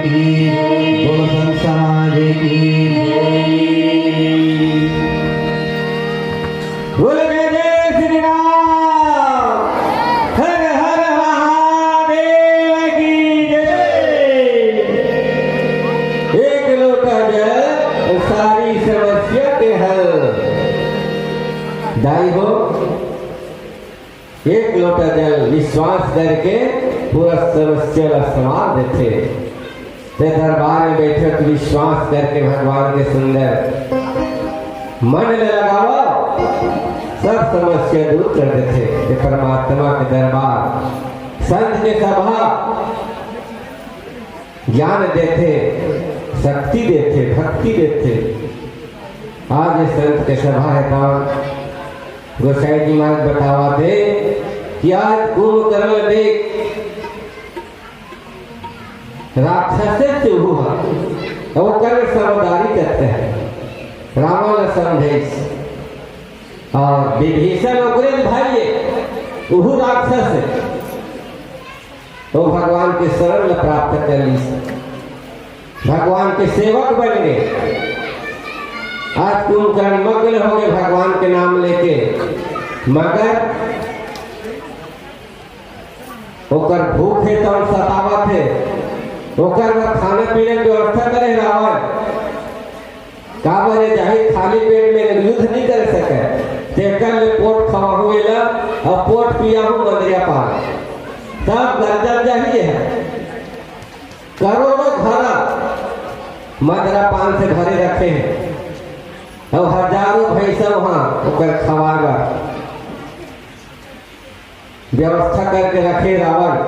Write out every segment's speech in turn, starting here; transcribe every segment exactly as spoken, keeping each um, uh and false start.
बोलो संत समाज की। बोल गए जय श्री राम। हर हर महादेव की जय। एक लोटा जल सारी समस्या के हल। दाई हो, एक लोटा जल विश्वास करके पूरा समस्या ला संवार देथे। ते दरबार में बैठे तो विश्वास करके भगवान के सुंदर मन ले लगावा, सब समस्या दूर कर देथे। ये परमात्मा के दरबार, संत के सभा ज्ञान देथे, शक्ति देथे, भक्ति देथे। आज ये संत के सभा हे, तो गोसाई जी महाराज बतावत हे कि आज कुंभकर्ण देख, राक्षस से चूहू हा, ओकर समझदारी करते हैं, रावण समझे। और विभीषण ओकरे भाई हे, उहू राक्षस हे। तो भगवान के शरण ला प्राप्त कर ली, भगवान के सेवक बन गए। आज कुंभकर्ण मग्न हो गए भगवान के नाम लेके, मगर ओकर भूख हे तब सतावत हे, ओकर बर खाना पीना के व्यवस्था करे रावण। काबर ये जाहि खाली पेट में युद्ध नहीं कर सके, तेकर ले पोट खवाहू एला, और पोट पियाहू मंदरिया पान, तब गरजत जाही ये। करोड़ों घड़ा मंदरा पान से भरे रखे हैं, और हजारों भैंसा वहां ओकर खवाए बर व्यवस्था करके रखे रावण।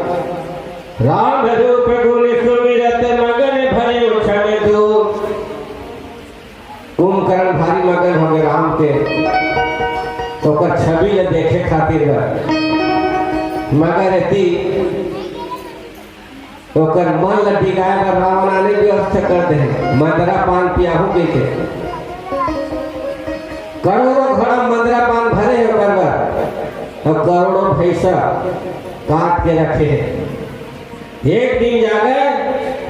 राम रूप गुण सुमिरत मगन भये क्षण दो। कुंभकर्ण भारी मगन हो गए राम के, तो ओकर छवि ल देखे खातिर। मगर एती ओकर मन ल डिगाए बर रावण आने व्यवस्था कर दे, मंदरा पान पियाहू कहिके। करोड़ों घड़ा मंदरा पान भरे हे ओकर बर, और करोड़ों भैंसा काट के रखे हे। एक दिन जागे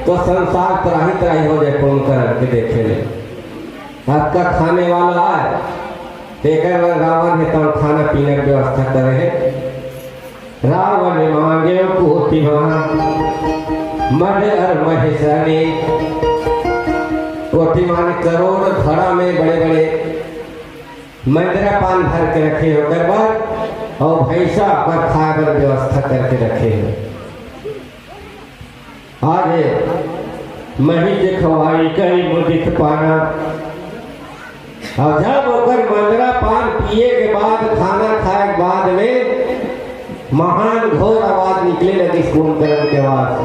तो संसार त्राही त्राही हो जाए कुंभकर्ण के देखे ले। अतका खाने वाला आए, तेकर बर रावण हे तब खाना पीना के व्यवस्था करे हे। रावण मांगे कोटि महा मद अर महेश अनेक। कोटि माने करोड़ घड़ा में बड़े बड़े मंदरा पान भर के रखे हो ओकर बर, और भैंसा पर खाए बर व्यवस्था करके रखे हो। आज मही जे खवाई कही मुदित पाना। और जब ओकर मंदरा पान पिए के बाद, खाना खाए के बाद में महान घोर आवाज निकले लगी कुंभकर्ण के आवाज।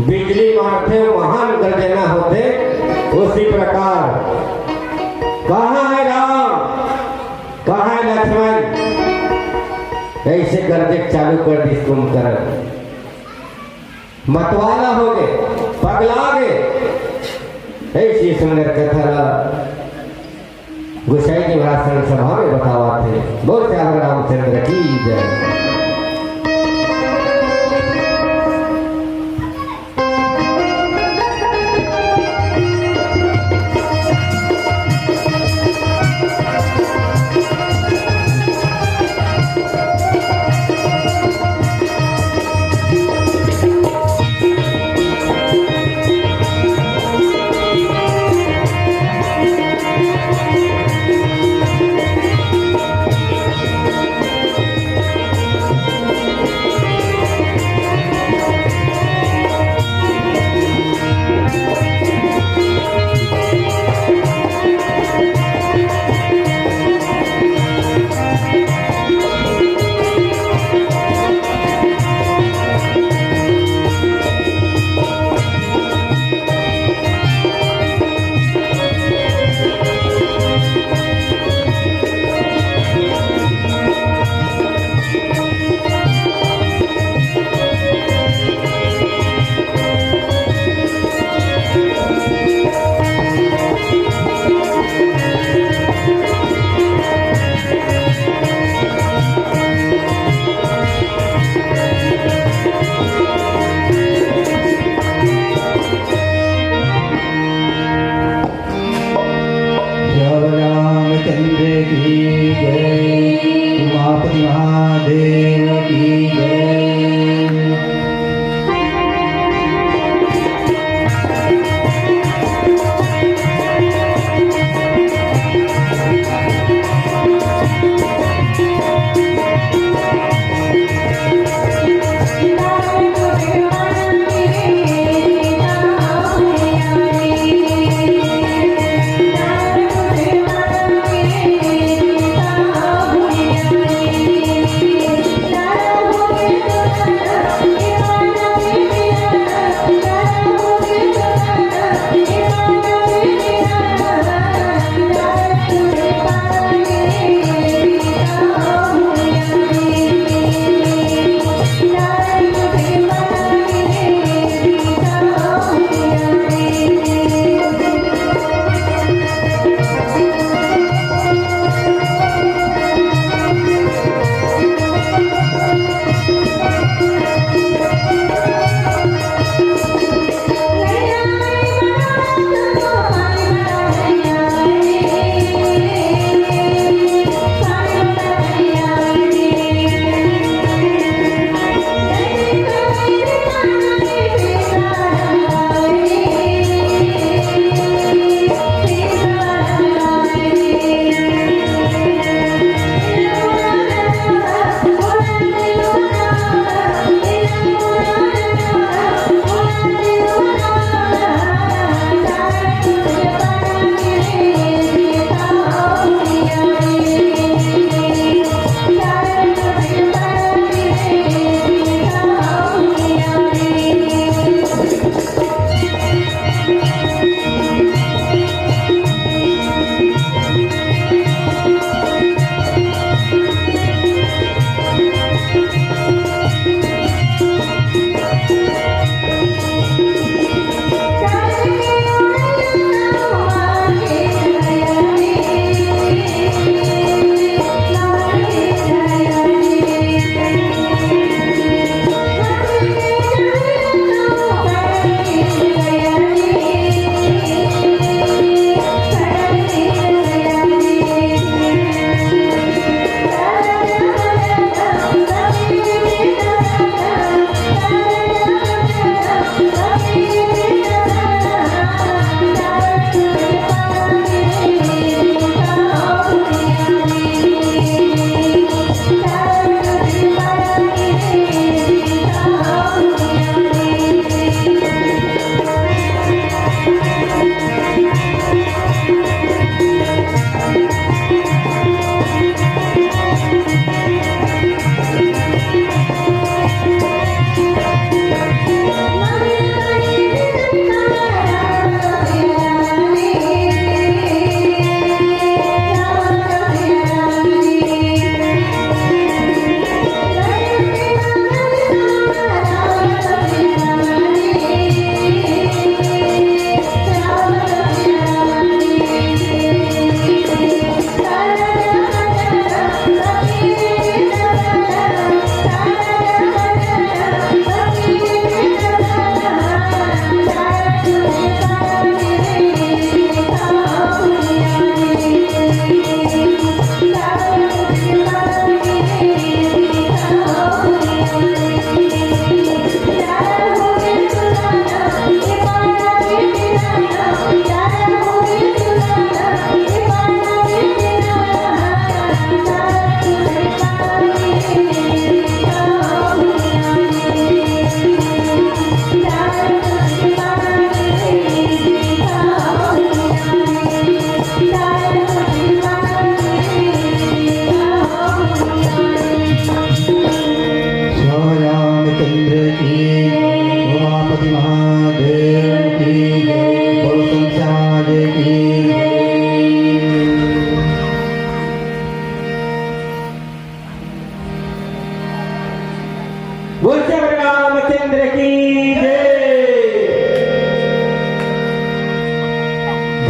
बिजली मारथे, महान गर्जना होथे। उसी प्रकार, "कहाँ है राम, कहाँ है लक्ष्मण?" ऐसे गर्जे चालू कर दिस कुंभकर्ण। मतवाला हो गए, पगला गए। ऐसी सुंदर कथा ला गोसाई जी महाराज संत सभा में बतावत हे। बोल सियावर रामचंद्र की जय।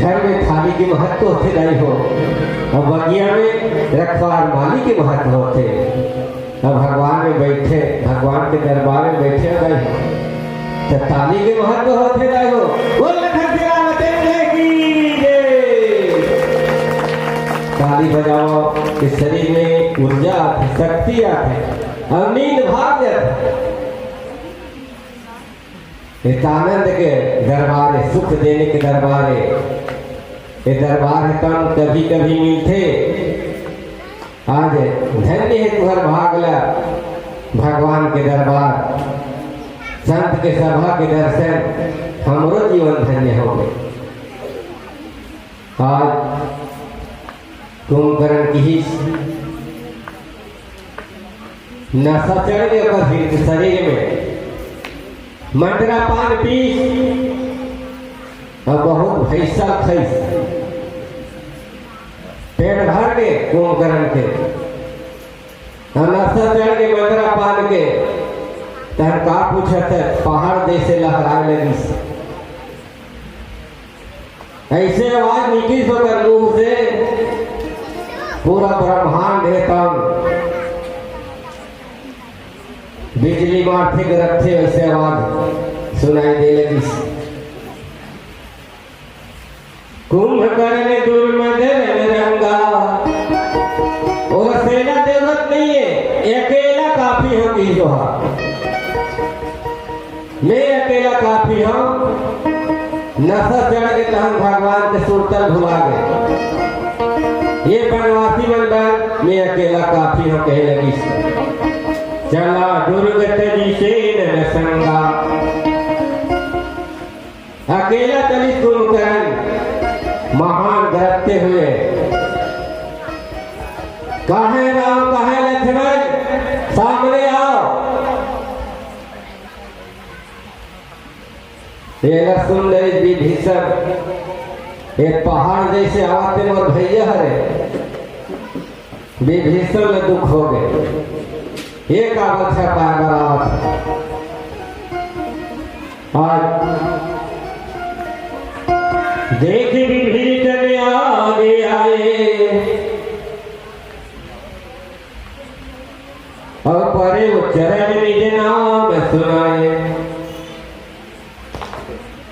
घर में थाली के महत्व होथे दाई हो, अउ बगिया में रखवार माली के महत्व होथे। अब भगवान में बैठे, भगवान के दरबार में बैठे हो दाई हो, त थाली के महत्व होथे दाई हो। बोल लखन सियावर रामचंद्र की जय। ताली बजाओ, इस शरीर में ऊर्जा आथे, शक्ति आथे, अउ नींद भाग जाथे। ये त आनंद के दरबार हे, सुख देने के दरबार हे। ये दरबार हे तन कभी कभी मिलथे। आज धन्य हे तुहर भाग ला, भगवान के दरबार, संत के सभा के दर्शन, हमरो जीवन धन्य हो गए। आज कुंभकर्ण किहिस, नशा चढ़ गए ओकर शरीर में, मंदरा पान पीस, अउ बहुत भैंसा खइस, पेट भर के कुंभकर्ण के, अउ नशा चढ़ के मंदरा पान के, तहन का पूछत हे, पहाड़ जैसे लहराए लगिस। ऐसे आवाज निकलिस ओकर मुंह से, पूरा ब्रह्मांड हे तब बिजली मारथे गरजथे, वैसे आवाज सुनाई दे लगिस। कुंभकर्ण दुर्मद रणरंगा, ओला सेना जरूरत नहीं हे, अकेला काफी हो कहिस ओहा। मैं अकेला काफी हूँ। नशा चढ़ के तहन भगवान के सुरतल भुला गए। ये बनवासी मन बर मैं अकेला काफी हूँ कहे लगिस। चला दुर्गत जिसे नर संगा। अकेला चलिस कुंभकर्ण, महान गरजते हुए, "कहाँ हे राम, कहाँ हे लक्ष्मण, सामने आओ।" एला सुन ले विभीषण, ये पहाड़ जैसे आवत हे मोर भैया हरे। विभीषण ल दुख हो गए, ये काबर छपाए बर आवत हे। आज देख विभीषण आगे आए, अउ परे वो चरण निज नाम सुनाए।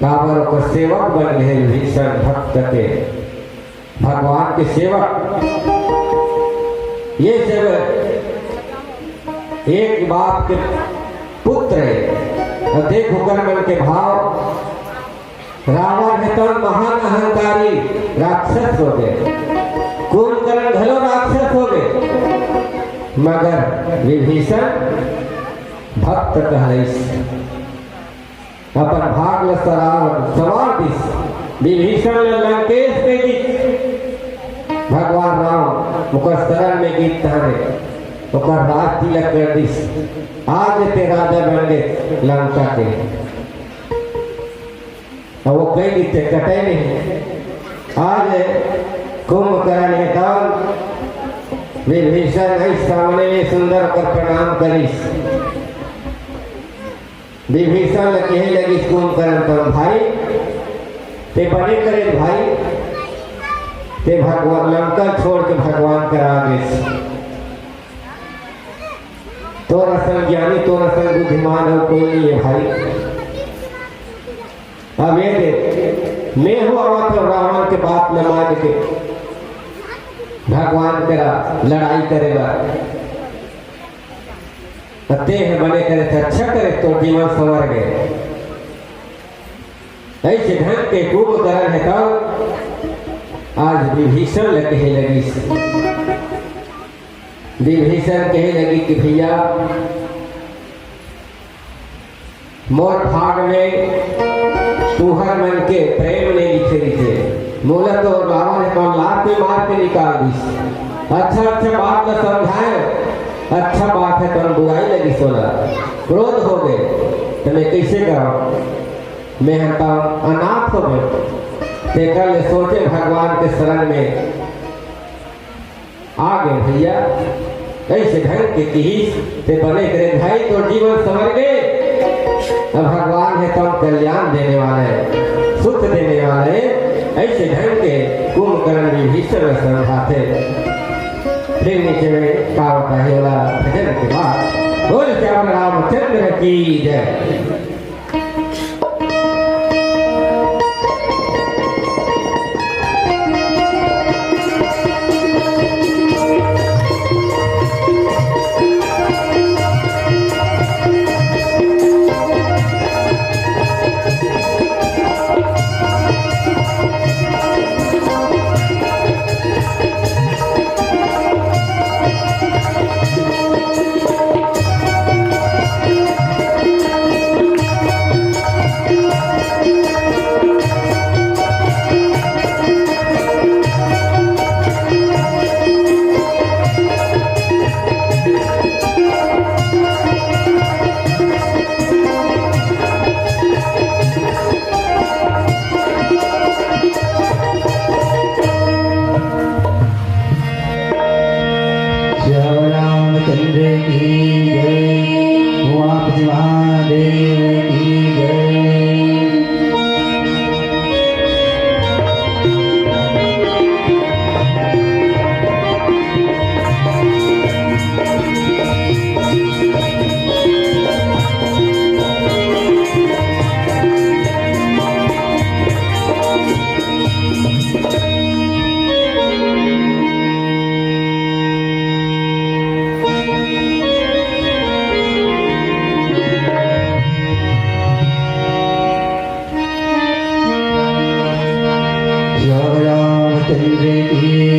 काबर ओकर सेवक बन गए विभीषण भक्त के, भगवान के सेवक। ये सब एक बाप के पुत्र हे। अउ देख ओकर मन के भाव, रावण हे त महान अहंकारी राक्षस हो गए, कुंभकर्ण घलो राक्षस हो गए, मगर विभीषण भक्त कहलाइस, अपन भाग ल सरार, संवार दिस, विभीषण ल लंकेश दे दिस। भगवान राम ओकर शरण में गिस तहाने ओकर राज तिलक कर दिस। आज ते राजा बन गे लंका के। अब वो कह दी ते कटे नहीं। आज कुंभकर्ण हे तब विभीषण आई सामने में सुंदर कर प्रणाम करिस। विभीषण ल कहे लगिस कुंभकर्ण, "तब भाई, ते बने करे भाई, ते भगवान लंका छोड़ के भगवान करा गेस। तोर असन ज्ञानी, तोर असन बुद्धिमान अउ कोई नहीं हे भाई। अब ये दे, मैं हूँ आवत हूँ रावण के बात न मान के भगवान करा लड़ाई करे बर। ते ह बने करे थे, अच्छा करे, तोर जीवन संवर गे।" ऐसे ढंग के कुंभकर्ण हे तब आज विभीषण ल कहे लगिस। विभीषण कहे लगिस कि भैया, मोर भाग में तुहर मन के प्रेम नहीं लिखे रहिसे। मोला तो रावण हे मन लात में मार के निकाल दिस। अच्छा अच्छा बात ल समझाए, अच्छा बात हे, तब बुराई लगिस ओला, क्रोध हो गए, त मैं कैसे करव? मैं ह त अनाथ हो गए। तेकर ले सोचे भगवान के शरण में आ गे भैया, ऐसे ढंग के किहिस ते बने करे भाई, तोर जीवन संवर गे। अब भगवान हे तब कल्याण देने वाला हे, सुख देने वाला हे। अइसे ढंग के कुंभकर्ण विभीषण ल समझाथे। फिर नीचे में का होता है वाला भजन के बाद बोल श्याम रामचंद्र की जय। श्याम रामचंद्र की जय, उमापति महादेव की जय। श्याम रामचंद्र की